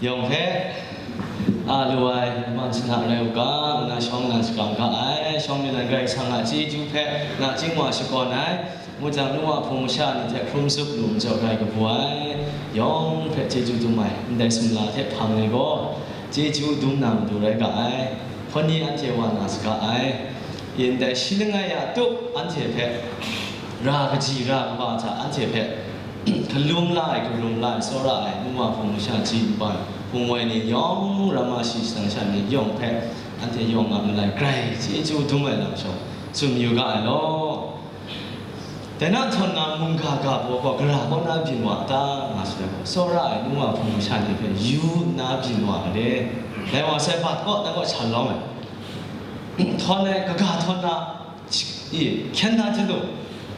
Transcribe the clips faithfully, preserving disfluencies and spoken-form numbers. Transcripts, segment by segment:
Yawng hpe a lu ai, man shana rai u ga, nna shawng nan shakam ga ai, shawng ni nan Karai Kasang a chyeju hpe nachying wa shakawn ai, ngu jang, nu wa hpung masha ni hte hkrum zup lu majaw rai kabu ai, yawng hpe chyeju dum ai, ndai sumla hte hpang ai gaw, chyeju dum na matu rai ga ai, hpawt ni anhte wa na saga ai, ndai shi langai ya tup anhte hpe, ra kaji ra kaba hta anhte hpe, hkalum la ai, karum la ai, tsawra ai, nu wa hpung masha ji npan, hpung woi ni yawng, ramma shi shadang sha ni yawng hpe, anhte yawng a malai grai chyeju dum ai lam shawng, tsun yu ga ai law. Dai na htawn na mungga ga baw gaw, gara kaw na byin wa a ta, nga shi ai gaw, tsawra ai, nu wa hpung masha ni hpe yu nna byin wa ai re. Dai wa sai bat kaw, dai kaw shalawng ai. Htawn ai, kaga htawn na, i, hkyen na hte lu.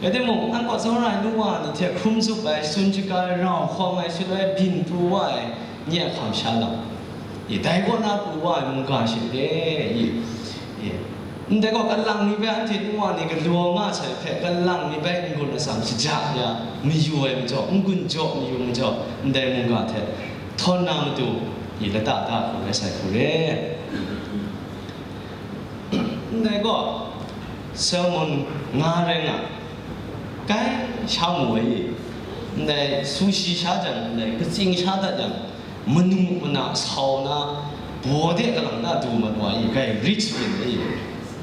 Rai timung, nang kaw tsawra ai nu wa ni hte hkrum zup ai, tsun shaga ai, rau hkawm ai, shaloi byin pru wa ai, nye a hkam sha lam. I, dai kaw na pru wa ai mungga she de, i, i. Ndai gaw, kalang mi bai anhte nu wa ni galaw nga sai hpe, kalang mi bai n-gun atsam shaja ya mayu ai majaw, n-gun jaw mayu majaw, ndai mungga hte htawn na matu, i, lata da hku rai sai hku re. Ndai gaw, sermon nga rai nga, kai sha mu ai, ndai sushi sha jang, ndai katsing sha dat jang, manu mana sau na, baw de kalang da du mat wa i, grai rich byin ai,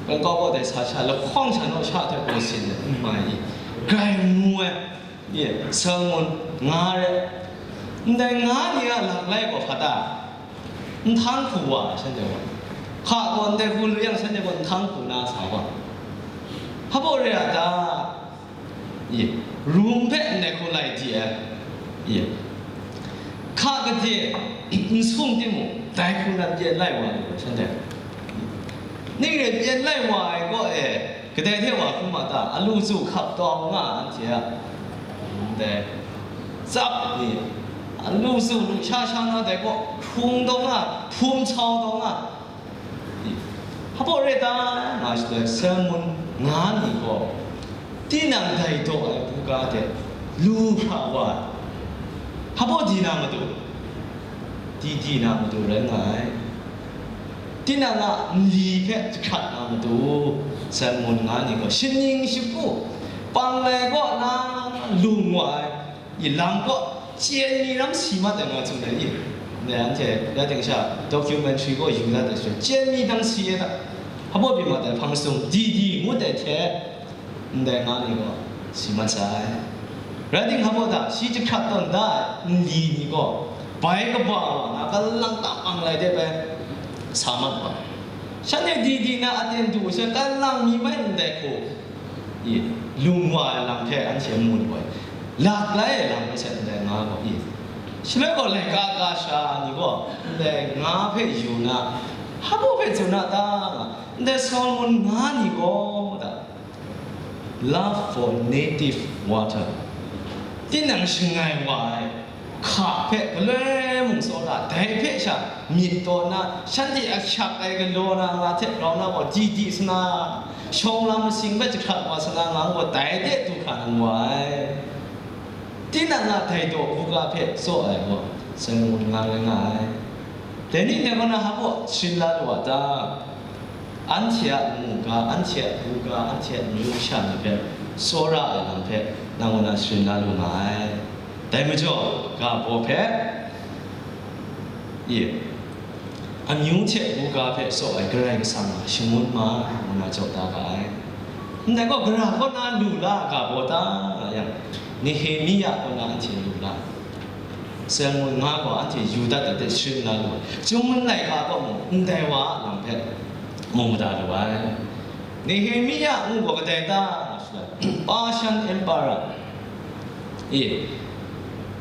kangkau kaw dai sa sha, lahkawng sha naw sha hte baw sin ai, n mai i, grai mu ai, ye, sermon nga rai, ndai nga ni a lak lai gaw hpa ta? Nhtang hku wa ai shanhte gaw, hka gaw ndai hku lu yang, shanhte gaw nhtang hku na sa wa. Hpa baw re a ta? Ye, rum hpe ndai hku lai di ai. Ye, hka gade n sung timung, dai hku nan pyen lai wa lu ai shanhte. Ning re pyen lai wa ai kaw e, kadai hte wa hkrum a ta? Alu su hkap tawng nga anhte a, ndai tsap ni, alu su lu sha sha na dai kaw, hkrung taw nga, hpum sau taw nga, hpa baw re ta, nga shaloi, sermon nga ni gaw, tinang dai daw ai buga hte lu hkra wa ai. Hpa baw di na matu? Di di na matu rai nga ai. Tinang a nli hpe jahkrat na matu, sermon nga ni gaw, shaning shagu, panglai kaw na lung wa ai, i, lam kaw, chyen mi ram si mat ai nga tsun ai i, ndai anhte rai ting sha, documentary kaw yu dat ai shaloi, chyen mi dang si ai ta? Hpa baw byin mat ai hpang sung, di di ngut ai hte, ndai nga ni gaw si mat sai. Rai timung, hpa baw ta? Shi jahkrat tawn da ai nli ni gaw, bai kaba wa na, kalang ta panglai de bai sa mat wa. Shanhte di di na aten du sha, kalang mi bai ndai hku, i, lung wa ai lam hpe anhte mu lu ai, lak lai ai lam hpe sat ndai nga gaw, i, shaloi gaw laika ka sha ni gaw ndai nga hpe yu na, hpa baw hpe tsun a ta? Nga, ndai sermon nga ni gaw ta? Love for native water. Tinang shangai wa ai hka hpe galoi mung tsawra, dai hpe sha myit taw na, shanhte a shak ai galaw na nga hte grau na gaw, di di sana, shawng lam masing hpe jahkrat wa sana nga gaw, dai de du hkra nang wa ai. Tinang a dai daw buga hpe tsaw ai gaw, sermon nga rai nga ai. Dai ni dai gaw na hpa baw sharin la lu a ta? Anhte a mungga, anhte a buga, anhte a amyu sha ni hpe tsawra ai lam hpe nang kaw na sharin la lu nga ai. Dai majaw, ga baw hpe, i, amyu hte buga hpe tsaw ai Karai Kasang a shangun ma, ngu na jaw da ga ai. Ndai gaw, gara kaw na lu la ga baw ta nga yang, Nehemiya kaw na anhte lu la. Sermon nga gaw anhte yu dat dat de sharin la lu ai. Chyum laika kaw mung ndai wa a lam hpe mu mada lu ai. Nehemiya ngu gaw kadai ta? Persian Empire, e,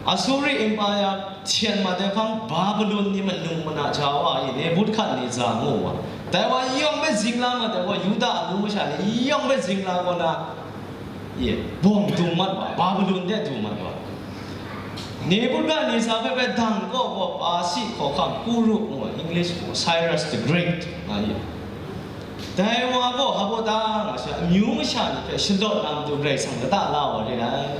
Asuri Empire hten mat ai hpang, Babilon ni manu mana ja wa e, Nebukadneza ngu wa, dai wa yawng hpe zingla mat ai gaw, Yuda amyu masha ni yawng hpe zingla kaw na, e, bawng dung mat wa, Babilon de du mat wa. Nebukadneza hpe bai dang kaw gaw, Persi hkawhkam Kuru ngu ai, English gaw Cyrus the Great nga ye. Dai wa gaw hpa baw ta nga sha, amyu masha ni hpe shalawt na matu Karai Kasang lata la wa re ai.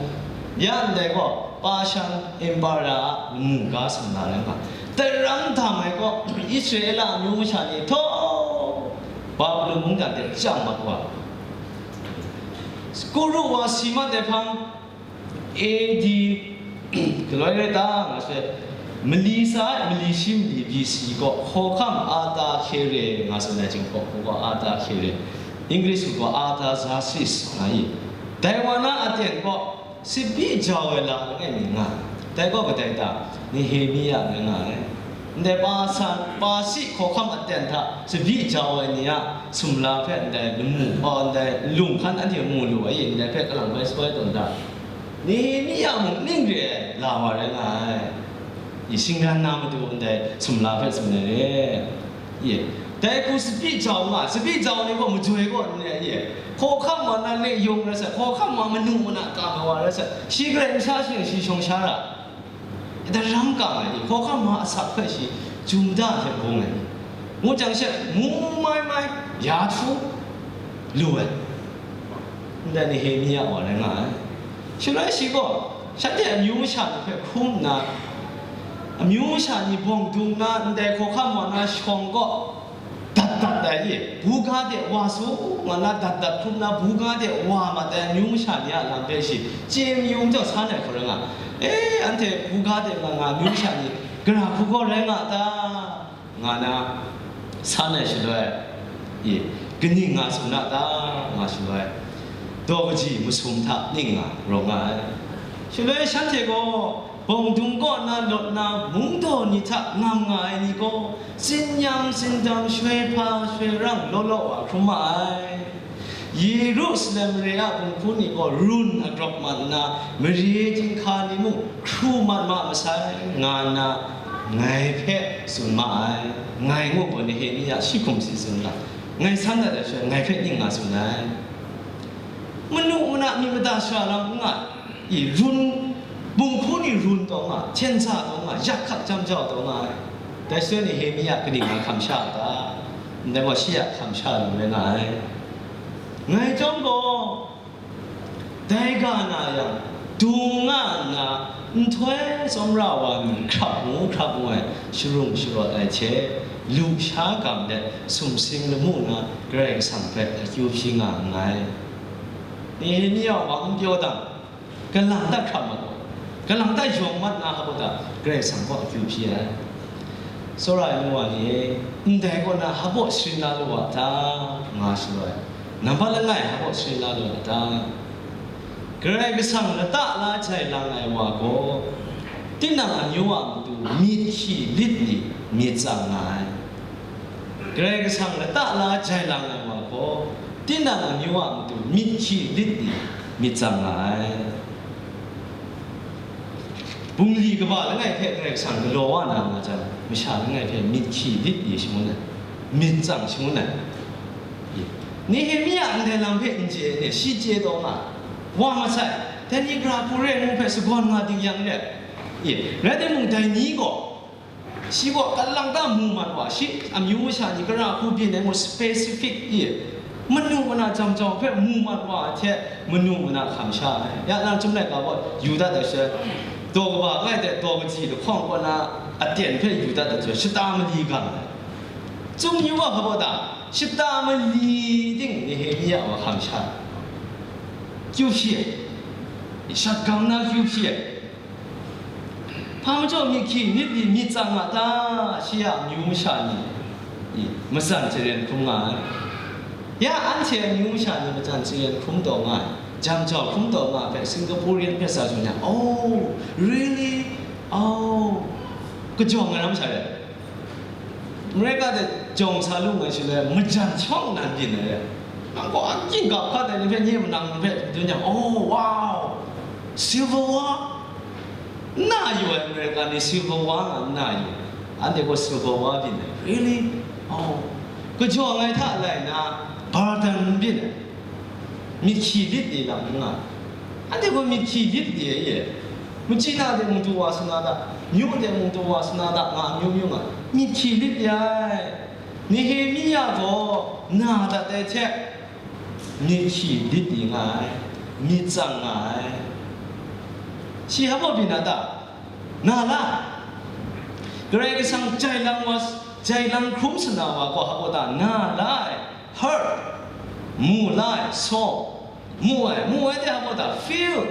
Ya ndai gaw, Persian Empire a lamu ga sumla rai nga, Daram dam ai gaw, Israela amyu masha ni htaw Babilon mungdan hte chyam mat wa, Kuru wa si mat ai hpang, A D galoi rai ta nga she, mali sa ai, mali shi mali B C gaw, hkawhkam Artaxerxes nga tsun ai chying hkawhkam gaw Artaxerxes, English gaw Artaxerxes nga i, dai wa na aten gaw, Tsabyi jau ai lam langai mi nga ai. Dai gaw kadai ta? Nehemia rai nga ai. Ndai pa san, pa si hkawhkam aten hta tsabyi jau ai ni a sumla hpe ndai lamu, aw, ndai lung hkan anhte mu lu ai, ndai hpe kalang bai sawai tawn da. Nehemia mung ning re ai la wa rai nga ai. I shingran na matu ndai sumla hpe tsun ai re. Ye, dai hku tsabyi jau nga, tsabyi jau ni gaw majoi gaw n re, ye, hkawhkam wa na le yawng rai sai, hkawhkam wa manu mana kam ai wa rai sai, shi Karai Kasha shi, shi shawng sha ra, daram kam ai, hkawhkam wa asak hpe shi jum da hte bung ai, ngu jang she, mu mai mai ya htu lu ai. Ndai Nehemia wa rai nga ai. Shaloi shi gaw, shanhte amyu masha ni hpe hkrum nna, amyu masha ni bawng dung nna, ndai hkawhkam wa na shawng kaw dat dat ai, buga de wa su, nga na dat dat hkrum nna, buga de wa mat ai amyu masha ni a lam hpe shi chye mayu majaw san ai hkawra nga, e, anhte buga de nga nga amyu masha ni gara hku gaw rai nga ta? Nga na san ai shaloi, i, kaning nga tsun a ta? Nga shaloi, daw kaji masum hta ning nga rawng nga ai. Shaloi shanhte gaw bawng dung kaw na lawt na mungdaw ni hta ngam nga ai ni gaw, tsin-yam tsindam, shoi hpa shoi rang law law wa hkrum ma ai. Yerusalem mare a bunghku ni gaw run agrawp mat nna, mare jinghka ni mung hkru mat ma masai, nga nna ngai hpe tsun ma ai. Ngai ngu gaw Nehemia shi hkum si tsun ga, ngai san dat ai shaloi, ngai hpe ning nga tsun ai. Manu mana myit mada sara lam n nga, i, run, bunghku ni run taw nga, hten sa taw nga, yak hkak jam jau taw nga ai. Dai shaloi Nehemia kaning nga hkam sha a ta? Ndai gaw shi a hkam sha lu rai nga ai. Ngai chyawm gaw, dai ga na yang, dung nga nna, nhtoi tsawmra wa mi hkrap ngu hkrap ngu ai, sharung sharawt ai hte, lusha gam let sumsing lamu na Karai Kasang hpe akyu hpyi nga nngai. Nehemia wa n pyaw dang, kalang ta hkram mat gaw, kalang ta yawng mat na hpa ta Karai Kasang kaw akyu hpyi ai. Tsawra ai nu wa ni e, ndai kaw na hpa sharin la lu wa ta? Nga shaloi, nambat langai hpa sharin la lu wa ta? Karai Kasang lata la jai lang ai wa gaw, tinang amyu a matu myit hkyi lit li myit tsang nga ai. Karai Kasang lata la jai lang ai wa gaw, tinang amyu a matu myit hkyi lit li myit tsang nga ai. Bungli kaba langai hpe Karai Kasang galaw wa na nga jang, masha langai hpe myit hkyi lit li shangun ai, myit tsang shangun ai. Nehemia ndai lam hpe n chye ai, shi chye taw nga, wa masai, dai ni gara hku re ngu hpe sagawn nga ding yang re. Rai timung, dai ni gaw, shi gaw kalang ta mu mat wa, shi amyu masha ni gara hku byin ai ngu specific i, manu mana jam jau hpe mu mat wa ai hte, manu mana hkam sha ai. Ya nang chyum laika gaw yu dat ai shaloi, daw kaba langai hte daw kaji lahkawng kaw na aten hpe yu dat ai shaloi, shata mali gang ai. Chyum yu ga hpa baw ta? Shata mali ting Nehemia wa hkam sha ai. Kyu hpyi ai. Shat gam na kyu hpyi ai. Hpa majaw myit hkyi myit li myit tsang a ta? Shi a amyu masha ni, i, matsan charen hkrum nga ai. Ya anhte amyu masha ni matsan charen hkrum taw nga ai, jam jau hkrum taw nga ai hpe Singaporean hpe sa tsun yang, "Oh, really? Oh." Kajawng ai ram sha re. America de jawng sa lu ngai shaloi, majan shawng nnan byin ai re. Nang gaw akyin ga hkat ai ni hpe nye manang hpe dun yang, "Oh, wow! Civil War?" N na yu ai, America ni Civil War nga n na yu ai. Anhte gaw Civil War byin ai. Really? Oh. Kajawng ai hta lai na, Burton byin ai. Myit hkyi lit li lam n nga. Anhte gaw myit hkyi lit li ai e. Machyi na de mung du wa sa na ta, myu de mung du wa sa na ta, nga amyu myu nga, myit hkyi lit li ai. Nehemia gaw na dat ai hte, myit hkyi lit li nga ai, myit tsang nga ai. Shi hpa baw byin na ta? Na la, Karai Kasang jai lang wa, jai lang hkrum sana wa gaw hpa ta na la ai, heard, mu la ai, saw, mu ai, mu ai de hpa ta feel,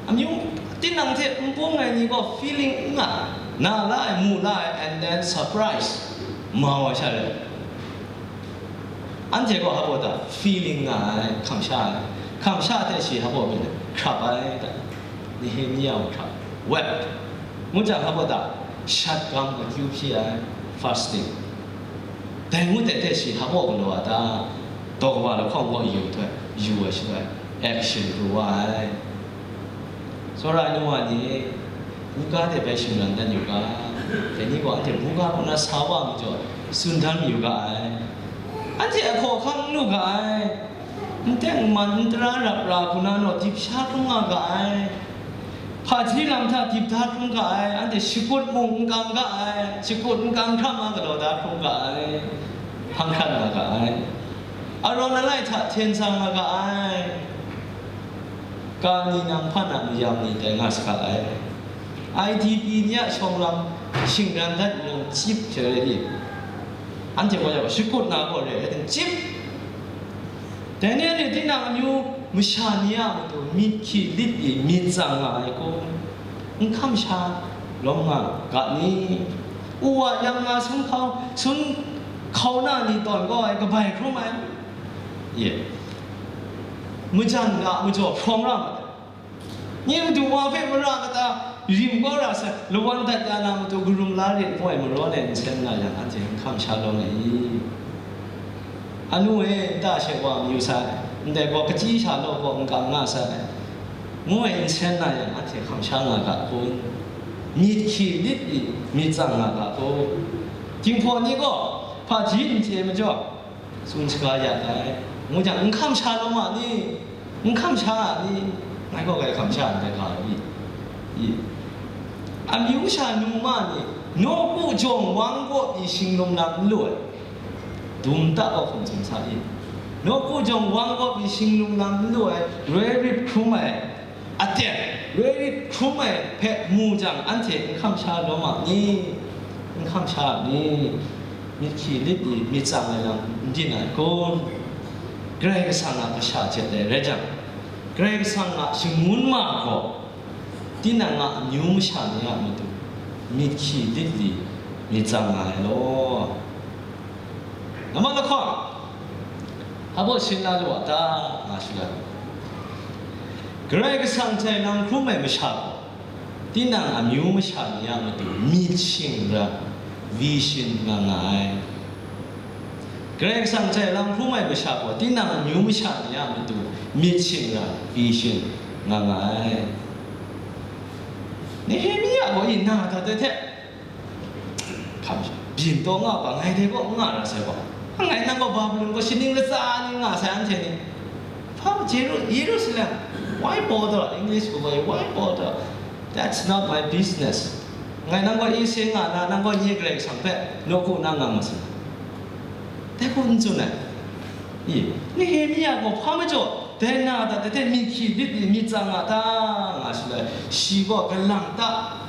amyu tinang hte n bung ai ni gaw feeling n nga, na la ai, mu la ai, and then surprise, mau ai sha rai. Anhte gaw hpa ta feeling nga ai, hkam sha ai, hkam sha hte shi hpa byin hkrap ai ta, Nehemia hkrap, wept, ngu jang hpa ta shat gam akyu hpyi ai, fasting. Dai ngut ai hte shi hpa galaw a ta, daw kaba lahkawng gaw yu htoi, yu ai shaloi, action pru wa ai. Tsawra ai nu wa ni, buga hte bai shingran dan yu ga, dai ni gaw anhte buga kaw na sa wa majaw, tsun dan yu ga ai. Anhte a hkawhkam n lu ga ai. N teng n man, n tara rap ra, hku na naw dip sha hkrum nga ga ai. Hpaji lam hta dip da hkrum ga ai. Anhte shakut mung n kang ga ai. Shakut n kang hkra ma galaw da hkrum ga ai. Hpang hkrat nga ga ai. Arawn alai hta hten sa nga ga ai. Ga ni nang hpa na mayam ni tai nga saga ai. I D P ni a shawng lam shingran dat nlang chyip hte rai i, anhte gaw ya shakut na gaw re ai ting chyip. Dai ni anhte tinang amyu masha ni a matu myit hkyi lit i myit tsang nga ai kun? N hkam sha lawm nga ga ni? U wa yang nga sun hkau, sun hkau na ni tawn gaw ai kabai hkrum ai. Ye. Majan ga majaw hprawng ra ma ai. Nye matu wa hpe mara kata rim kau ra sai, lawan dat ya na matu karum la rit ngu ai maraw e nsen na yang, anhte n hkam sha lawm ai i? Anu e, nta she wa mayu sai, ndai gaw kachyi sha law gaw n kam nga sai, ngu ai nsen na yang, anhte hkam sha nga ga kun? Myit hkyi lit i myit tsang nga ga kun? Jinghpaw ni gaw hpaji n chye majaw, tsun shaga ya ai. Ngu jang, n hkam sha lawm a ni? N hkam sha a ni? Ngai gaw grai hkam sha ndai ga i, i. Amyu sha nu ma ni, nawku jawng wang kaw pyi shinglum lam n lu ai. Dum ta gaw hkum tsun sa i. Nawku jawng wang kaw pyi shinglum lam n lu ai, roi rip hkrum ai. Aten, roi rit hkrum ai hpe mu jang, anhte n hkam sha lawm a ni? N hkam sha a ni? Myit hkyi lit i myit tsang ai lam n byin ai kun? Karai Kasang a kasha hte dai rai jang, Karai Kasang a shangun ma gaw, tinang a amyu masha ni a matu myit hkyi lit i myit tsang nga ai law. Nambat lahkawng, hpa baw shin la lu a ta, nga shaloi, Karai Kasang jai lang hkrum ai masha gaw, tinang amyu masha ni a matu myit shingran, vision nga nga ai. Karai Kasang jai lang hkrum ai masha gaw, tinang amyu masha ni a matu myit shingran, vision nga nga ai. Nehemia gaw i na dat ai hte, hkam byin taw nga ga, ngai dai kaw n nga ra sai gaw, ngai nang gaw Babilon kaw shaning latsa ni nga sai anhte ni, hpa Jeru-, Yerusalem, why bother? English gaw, why bother? That's not my business. Ngai nang gaw isi nga na, nang gaw nye Karai Kasang hpe nawku na nga ma sai. Dai hku n tsun ai. I, Nehemia gaw hpa majaw, dai na dat ai hte myit hkyi lit i myit tsang nga ta, nga shaloi, shi gaw galang ta,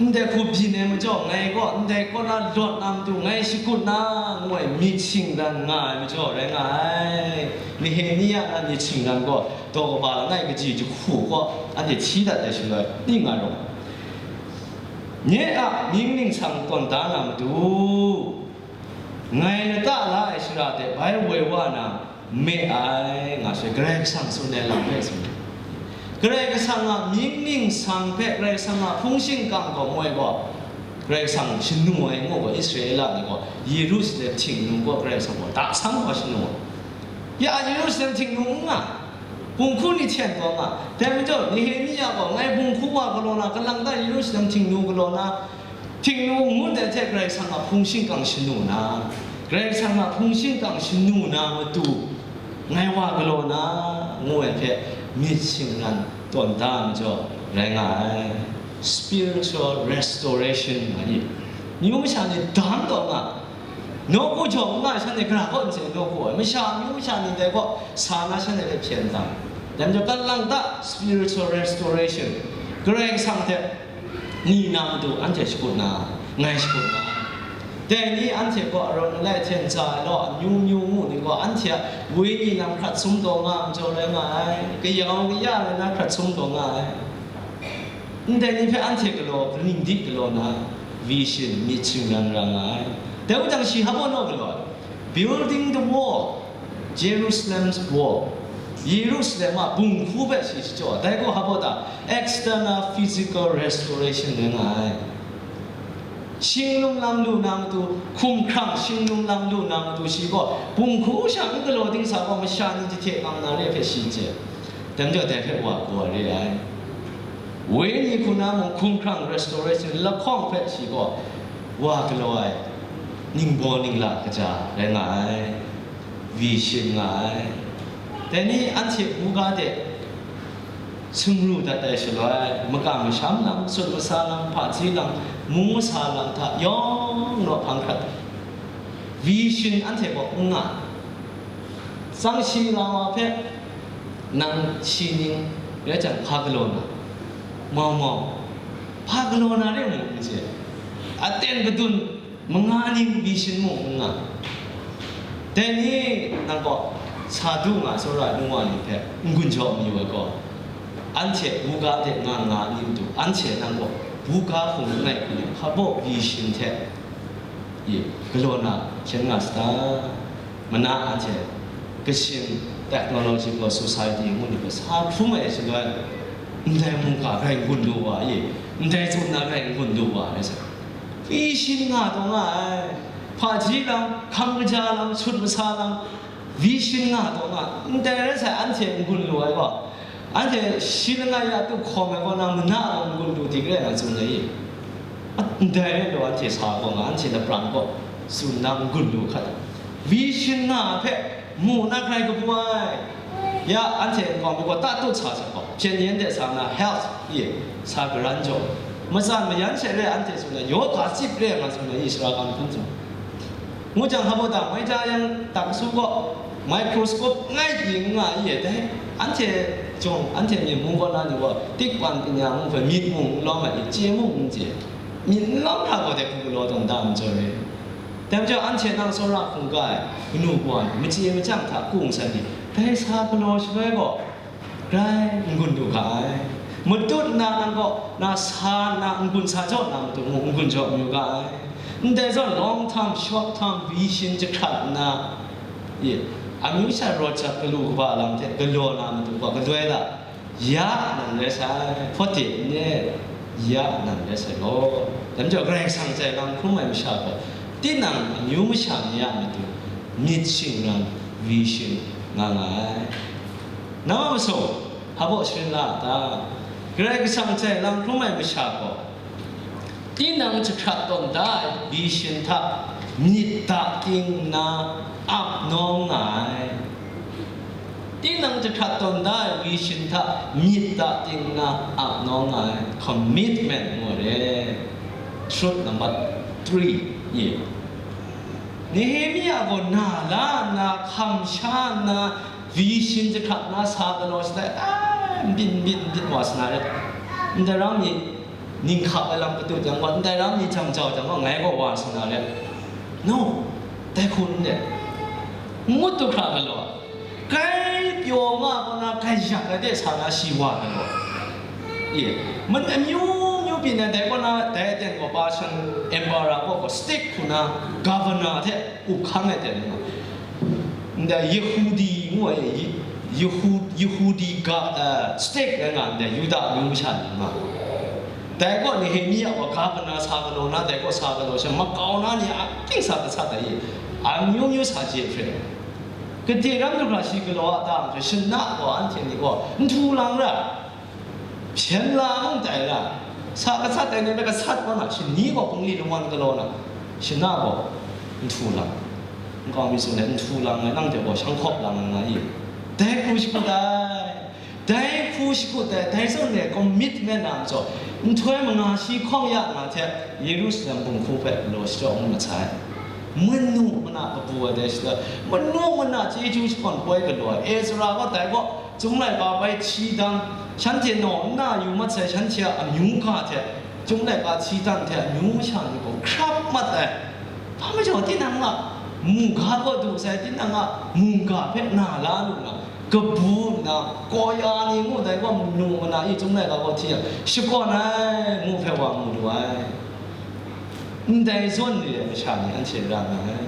ndai hku byin ai majaw, ngai gaw ndai kaw na lawt na matu ngai shakut na, ngu ai myit shingran nga ai majaw rai nga ai. Nehemia a myit shingran gaw daw kaba langai kaji jahku kaw anhte hti dat ai shaloi, ning nga rawng, nye a mying ningsang tawn da na matu, ngai lata la ai shara hte bai woi wa na me ai, nga shaloi, Karai Kasang tsun ai lam hpe tsun. Karai Kasang a mying ningsang hpe Karai Kasang a hpung shingkang gaw moi gaw, Karai Kasang shanu ai ngu gaw, Israela ni gaw Yerusalem htingnu gaw Karai Kasang gaw da sang gaw shanu ai. Ya Yerusalem htingnu n nga, bunghku ni hten taw nga. Dai majaw, Nehemia gaw, ngai bunghku wa galaw na, kalang ta Yerusalem htingnu galaw na, htingnu ngut ai hte Karai Kasang a hpung shingkang shanu na, Karai Kasang a hpung shingkang shanu na matu, ngai wa galaw na, ngu ai hpe myit shingran tawn da ai majaw rai nga ai. Spiritual restoration nga i, amyu masha ni dam taw nga, nawku jawng n nga ai shanhte gara kaw n chye nawku ai, masha amyu masha ni dai kaw sa na shanhte hpe hpyen dam. Dai majaw, kalang ta spiritual restoration, Karai Kasang hte ni na matu anhte shakut na, ngai shakut nga ai. Dai ni anhte gaw arawng alai hte ntsa ai law, amyu myu ngu ni gaw anhte a wenyi lam hkrat sum taw nga ai majaw rai nga ai, kayau kaya rai na hkrat sum taw nga ai. Ndai ni hpe anhte galaw, kaning di galaw na, vision, myit shingran ra nga ai. Dai wu jang shi hpa naw galaw ai, building the wall, Jerusalem's wall, Yerusalem a bunghku hpe shi shachyaw ai. Dai gaw hpa ta, external physical restoration rai nga ai. Shinglung lam lu na matu, hkumhkrang shinglung lam lu na matu shi gaw, bunghku sha n galaw ding sa gaw, masha ni jahte ngam na re hpe shi chye. Dai majaw dai hpe wa gaw re ai. Wenyi hku na mung hkumhkrang restoration lahkawng hpe shi gaw wa galaw ai, ningbaw ningla kaja rai nga ai, vision nga ai. Dai ni anhte buga de sumru dat ai shaloi, makam masham lam, sut masa lam, hpaji lam, mung masa lam hta yawng naw hpang hkrat, vision anhte gaw n nga. Tsang shi la wa hpe, nang shi ning rai jang, hpa galaw na? Mau mau, hpa galaw na re mung n chye. Aten kadun manga ning vision mung n nga. Dai ni nang gaw sa du nga, tsawra ai nu wa ni hpe n-gun jaw mayu ai gaw, anhte buga de nga nga ni matu, anhte nang gaw buga hkum langai hku ni hpa baw vision hte, i, galaw na hkyen nga sa ta? Mana anhte Kashin Technological Society ngu ni hpe sa hkrum ai shaloi, ndai mungga rai n-gun lu wa i, ndai tsun na rai n-gun lu wa rai sa, vision nga taw nga ai, hpaji lam, hkam kaja lam, sut masa lam, vision nga taw nga, ndai rai sa, anhte n-gun lu ai gaw, anhte shi langai ya tup hkawm ai kaw na, mana gaw n-gun lu dik rai nga tsun ai i? Ndai rai lu, anhte sa gaw nga, anhte lapran gaw tsun na n-gun lu hkat ai. Vision nga ai hpe mu na hkrai kabu ai. Ya, anhte nkau mi gaw tatut sa sa gaw, hpyen yen de sa na, health i sa garan jaw, matsan mayan she re anhte tsun na, yoga tsip re nga tsun na i, sara ga hkun tsun. Ngu jang, hpa baw ta, mai ta yang, tak su gaw, microscope ngai pyi n nga i e, dai anhte jawng, anhte myit mung kaw na ni gaw, tikpan panya mung hpe myit mung n lawm ai, chye mung n chye, myit n lawm hkra gaw dai hku galaw tawn da ai majaw re. Dai majaw, anhte nang tsawra hkungga ai kanu kawa ni, machye machyang hta kung san ni, dai sa galaw shaloi gaw, grai n-gun lu ga ai. Matut nna nang kaw na sa nna n-gun sa jaw na matu mung n-gun jaw mayu ga ai. Ndai zawn long term, short term vision jahkrat nna, i, amyu sha rawt jat galu kaba lam hte galaw na matu gaw galoi la, ya nang rai sai, hpawt de n-e, ya nang rai sai law. Dai majaw Karai Kasang chye lam hkrum ai masha gaw, tinang amyu masha ni a matu myit shingran, vision nga nga ai. Nang a masaw, hpa baw sharin la a ta? Karai Kasang chye lam hkrum ai masha gaw, tinang jahkrat tawn da ai vision hta myit da ting nna ap nawng nga ai. Tinang jahkrat tawn da ai vision hta myit da ting nna ap nawng nga ai, commitment ngu ai re. Truth number three, ye. Nehemia gaw na la nna, hkam sha nna, vision jahkrat nna sa galaw shatai, ai, n byin, n byin, n byin wa sa na re. Ndai ram ni ning hkap ai lam patut yang gaw, ndai ram ni jang jau jang gaw, ngai gaw wa sa na re. No, dai hku n re. Ngut du hkra galaw, grai pyaw nga kaw na, grai yak ai de sa na shi wa galaw. Ye, man amyu myu byin ai, dai kaw na, dai aten gaw Persian Emperor kaw gaw state hku na governor hte up hkang ai ten nga. Ndai Yehudi ngu ai, Ye-, Yehu-, Yehudi ga, eh, state rai nga ndai Yuda amyu masha ni nga. Dai kaw Nehemia gaw governor sa galaw na, dai kaw sa galaw sha, makau na ni a, ating sa gasat ai, amyu myu sa je hpre. Gade ram du hkra shi galaw a ta, shana gaw anhte ni gaw nhtu lang ra. Hpyen la mung tai la, sa gasat ai ni hpe gasat wa na, shani gaw bungli lungwan galaw na, shana gaw nhtu lang, nkau mi tsun ai, nhtu lang ai, nang de gaw shanghkawp lang ai nga i, dai hku shakut ai, dai hku shakut ai, dai zawn e commitment na majaw, nhtoi manga shi hkawng ya nga hte Yerusalem bunghku hpe galaw shadaw ngu masai. Manu mana kabu ai dai shada, manu mana chyeju jahpawn poi galaw ai, Ezra gaw dai gaw, Chyum laika bai hti dan, shanhte naw n na yu mat sai, shanhte a amyu ga hte Chyum laika hti dan hte amyu masha ni gaw hkrap mat ai. Hpa majaw, tinang a mungga kaw du sai, tinang a mungga hpe na la lu na, kabu nna, kawya ni ngu dai gaw, manu mana e chyum laika kaw hti yang, shakawn ai ngu hpe wa mu lu ai. Ndai zawn re ai masha ni anhte ra nga ai.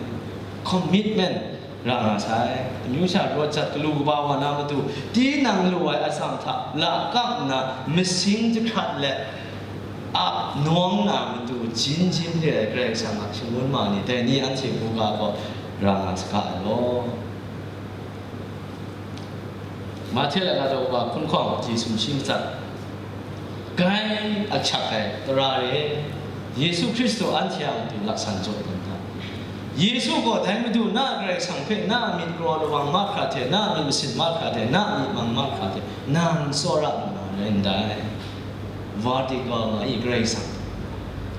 Commitment ra nga sai. Amyu sha rawt jat galu kaba wa na matu, tinang lu ai atsam hta lakang nna masing jahkrat let ap nawng na matu, jin jin re ai Karai Kasang a shangun ma ni, dai ni anhte buga gaw ra nga saga ai law. Mahte laika daw kaba hkun hkawng, ji sumshi matsat. Gai ahkyak ai tara re, Yesu Hkristu anhte a matu laksan jaw dan hta. Yesu gaw dai Madu na Karai Kasang hpe na a myit karaw lawang mahkra hte, na a myit masin mahkra hte, na a myit mang mahkra hte, nang tsawra lu na rai ndai. Vertical nga i Karai Kasang.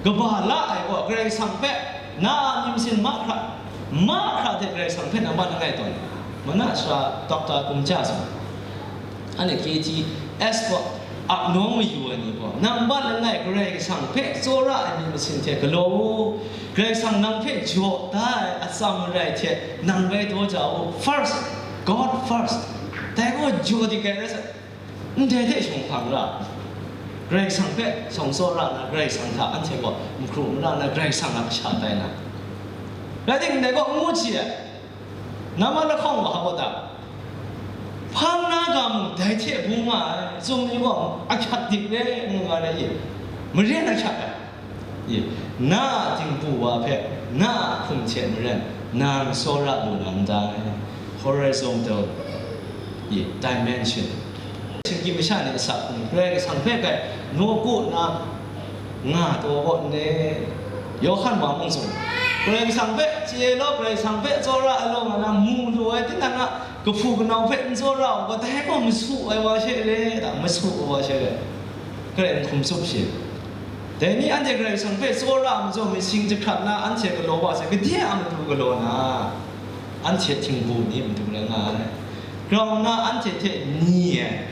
Kaba la ai gaw Karai Kasang hpe na a myit masin mahkra, mahkra hte Karai Kasang hpe nang bat langai tawn. Mana sara Doctor Kumja sa, anhte K T S gaw ap nawng mayu ai ni gaw, nang bat langai Karai Kasang hpe tsawra ai myit masin hte galaw u. Karai Kasang nang hpe jaw da ai atsam marai hte nang bai daw ja u. First, God first. Dai gaw jaw dik ai rai sa, ndai hte shawng hpang ra, Karai Kasang hpe shawng tsawra na, Karai Kasang hta anhte gaw n hkru n ra na, Karai Kasang a kasha tai na. Rai timung, dai gaw n ngu hti ai. Nama lahkawng wa hpa ta? Hpang na ga mung dai hte bung nga ai, tsun ni gaw ahkyak dik re ngu nga ai, i, maren ahkyak ai. I, na a dingbu wa hpe, na a hkum hte maren, nang tsawra lu na ndai. Horizontal, i, dimension. Shinggyim masha ni asak hkum, Karai Kasang hpe kai nawku na nga taw gaw n le? Yawhan wa mung tsun, Karai Kasang hpe chye law, Karai Kasang hpe tsawra ai law nga na mu lu ai, tinang a kahpu kanau hpe n tsawra u ga, dai gaw masu ai wa she re, da, masu ai wa she re, Karai n hkum tsup shi. Dai ni anhte Karai Kasang hpe tsawra ai majaw, masing jahkrat na anhte galaw wa sai, gade a matu galaw na, anhte htingbu ni matu rai nga ai. Grau nna anhte hte ni ai,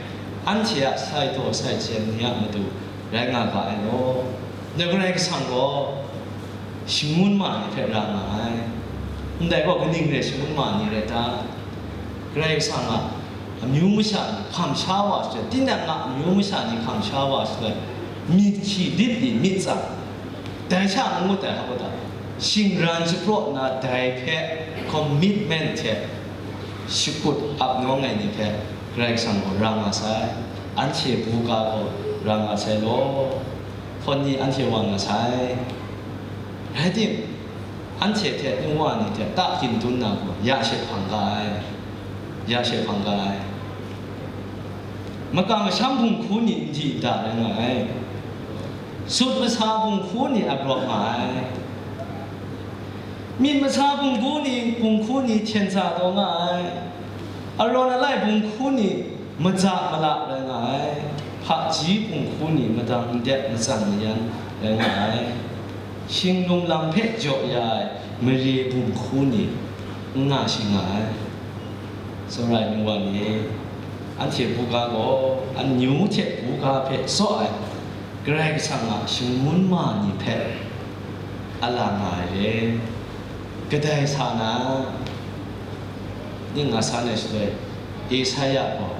anhte a sai daw sai hkyen ni a matu rai nga ga ai law. Ndai Karai Kasang gaw shangun ma ni hpe ra nga ai. Ndai gaw kaning re shangun ma ni rai ta? Karai Kasang a amyu masha ni hkam sha wa shaloi, tinang a amyu masha ni hkam sha wa shaloi, myit hkyi lit li myit tsang, dai sha n ngut ai hpa ta? Shingran shapraw nna dai hpe commitment hte shakut ap nawng ai ni hpe Karai Kasang gaw ra nga sai, anhte buga gaw ra nga sai law, hpawn ni anhte wa nga sai. Rai tim, anhte hte n wa ni hte ta kyin dun na gaw ya she hpang ga ai, ya she hpang ga ai. Makam masham hpunghku ni n di n da rai nga ai. Sut masa hpunghku ni a grawp nga ai. Myit masa hpunghku ni, hpunghku ni hten sa taw nga ai. Arawn alai hpunghku ni maja mala rai nga ai. Hpaji hpunghku ni madang ndep matsan mayan rai nga ai. Shinglung lam hpe jaw ya ai mare hpunghku ni n nga shi nga ai. Tsawra ai nu wa ni, anhte buga gaw, amyu hte buga hpe tsaw ai Karai Kasang a shangun ma ni hpe a la nga ai re. Kadai sa na, ning nga san ai shaloi, Esaia gaw,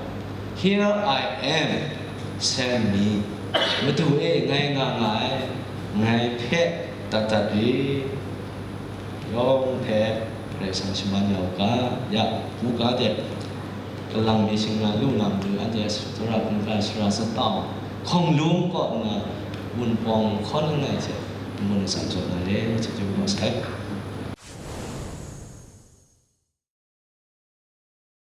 "Here I am, send me." Madu e, ngai nga nga ai, ngai hpe dat dat rit. Yawng hpe Karai Kasang shaman ya u ga, ya u ga de, kalang mi shingran lu na matu, anhte a sara hkungga sara sat tau, hkawng lung kaw nna, Wunpawng hkawn langai hte, n-gun atsam jaw na re, hte jaw kau sai.